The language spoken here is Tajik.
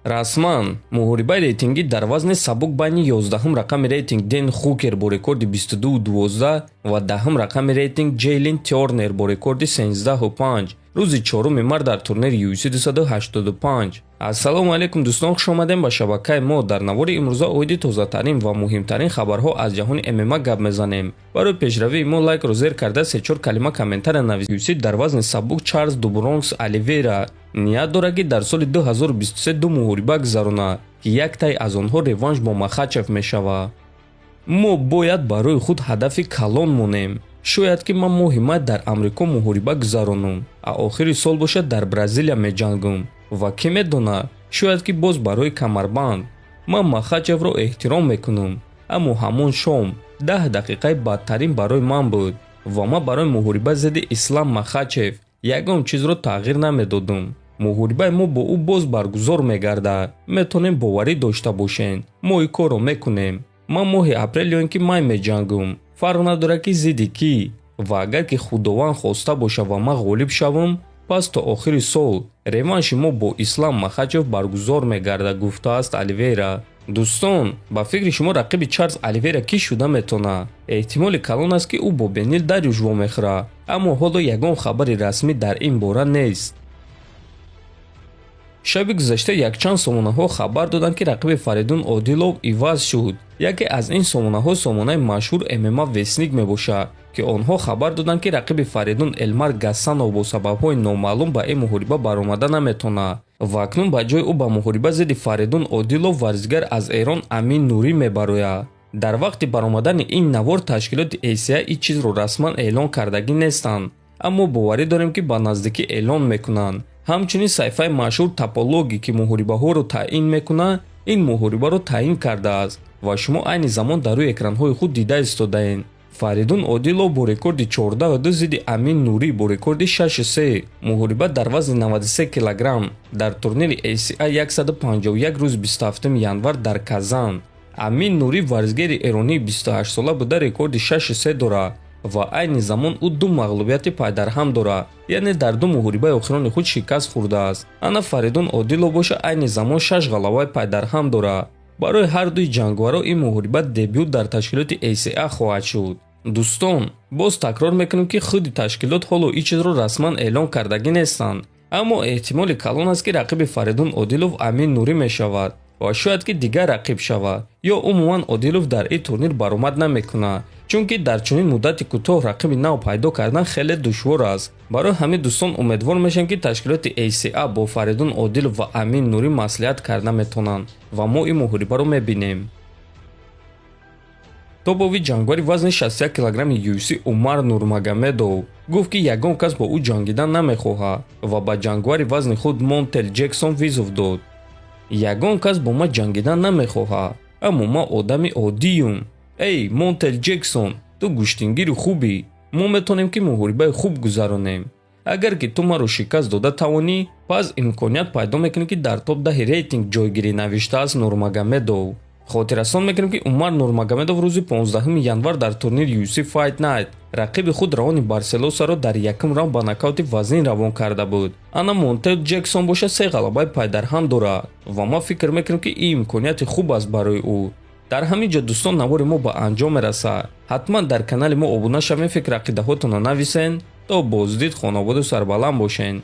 Расман муҳорибаи рейтингӣ дар вазни сабук байни 11-ум рақами рейтинг Ден Хукер бо рекорди 22-12 ва 10-ум рақами рейтинг Ҷейлин Тёрнер бо рекорди 13-5 рӯзи 4 март дар турнири UFC 285. Ассалому алайкум, дӯстон, хуш омадем ба шабакаи мо. Дар навори имрӯза оиди тозатарин ва муҳимтарин хабарҳо аз ҷаҳони ММА гап мезанем. Барои пешравии мо лайкро зер карда, се-чор калима комментария навис. UFC дар вазни сабук Чарлз ду Бронкс Оливейра ният дорад, ки дар соли 2023 ду муҳориба гузаронад, ки яктаи аз онҳо реванш бо Махачев мешавад. Мо бояд барои худ ҳадафи калон монем. Шояд ки ман моҳи май дар Амрико муҳориба гузаронам, а охири сол бошад, дар Бразилия меҷангам ва кӣ медонад, шояд ки боз барои камарбанд. Ман Махачевро эҳтиром мекунам, аммо ҳамон шом 10 дақиқаи бадтарин барои ман буд ва ман барои муҳориба зидди Ислам Махачев ягон чизро тағйир намедодам. Муҳорибаи мо бо ӯ боз баргузор мегардад, метавонем боварӣ дошта бошед, мо ин корро мекунем. Ман моҳи апрел ё ин ки май меҷангам, фарқ надорад, ки зидди кӣ, ва агар ки Худованд хоста бошад ва ман ғолиб шавам, пас то охири сол реванши мо бо Ислам Махачев баргузор мегардад, гуфтааст Оливейра. Дӯстон, ба фикри шумо, рақиби Чарлз Оливейра кӣ шуда метавонад? Эҳтимоли калон аст, ки ӯ бо Бенил Дарюш вомехӯрад, аммо ҳоло ягон хабари расмӣ дар ин бора нест. Шаби гузашта якчанд сомонаҳо хабар доданд, ки рақиби Фаридун Одилов иваз шуд. Яке аз ин сомонаҳо сомонаи машҳур ММА Вестник мебошад, ки онҳо хабар доданд, ки рақиби Фаридун Элмар Гасанов бо сабабҳои номаълум ба ин муҳориба баромада наметавонад ва акнун ба ҷои ӯ ба муҳориба зидди Фаридун Одилов варзишгар аз Эрон Амин Нурӣ мебарояд. Дар вақти баромадани ин навор ташкилоти ACA ин чизро расман эълон кардагӣ нестанд, аммо боварӣ дорем, ки ба наздикӣ эълон мекунанд. Ҳамчунин саҳифаи машҳур Тапологӣ, ки муҳорибаҳоро таъин мекунад, ин муҳорибаро таъин кардааст ва шумо айни замон дар рӯи экранҳои худ дида истодаед. Фаридун Одилов бо рекорди 14-2 зидди Амин Нурӣ бо рекорди 6-3, муҳориба дар вазни 93 килограмм дар турнири ACA 151 рӯзи 27 январ дар Казан. Амин Нурӣ варзишгари эронии 28сола буда, рекорди 6-3 дорад ва айни замон ӯ ду мағлубияти пайдарҳам дорад, яъне дар ду муҳорибаи охирони худ шикаст хӯрдааст. Ана Фаридун Одилов боша, айни замон шаш ғалабаи пайдарҳам дорад. Барои ҳар дуи ҷанговарҳо ин муҳориба дебют дар ташкилоти ACA хоҳад шуд. Дӯстон, боз такрор мекунем, ки худи ташкилот ҳоло ин чизро расман эълон кардагӣ нестанд, аммо эҳтимоли калон аст, ки рақиби Фаридун Одилов Амин Нурӣ мешавад ва шояд ки дигар рақиб шавад ё умуман Одилов дар ин турнир баромад намекунад, чунки дар чунин муддати кӯтоҳ рақиби нав пайдо кардан хеле душвор аст. Барои ҳамин, дӯстон, умедвор мешавем, ки ташкилоти ACA бо Фаридун Одилов ва Амин Нурӣ маслиҳат карда метавонанд ва мо ин муҳорибаро мебинем. Топови ҷангвари вазни 61 килограмми UFC Умар Нурмагомедов гуфт, ки ягон кас бо ӯ ҷангидан намехоҳад ва ба ҷангвари вазни худ Монтел Ҷексон вызов дод. Ягон кас бо ман ҷангидан намехоҳад, аммо ман одами оддиюм. Эй Монтел Ҷексон, ту гӯштингири хубӣ, мо метавонем, ки муҳорибаи хуб гузаронем. Агар ки ту маро шикаст дода тавонӣ, пас имконият пайдо мекунӣ, ки дар топ 10-и рейтинг ҷойгирӣ, навиштааст Нурмагомедов. Хотиррасон мекунем, ки Умар Нурмагомедов рӯзи 15 январ дар турнири UFC Fight Night рақиби худ Равони Барселосаро дар якум раунд ба нокаути вазнин равон карда буд. Ана Монтел Ҷексон боша, се ғалабаи пайдарҳам дорад ва ман фикр мекунам, ки ин имконияти хуб аст барои ӯ. Дар ҳамин ҷо, дӯстон, навори мо ба анҷом мерасад. Ҳатман дар канали мо обуна шавем, фикр ақидаҳотонро нависен. То боздид, хонободу сарбаланд бошен.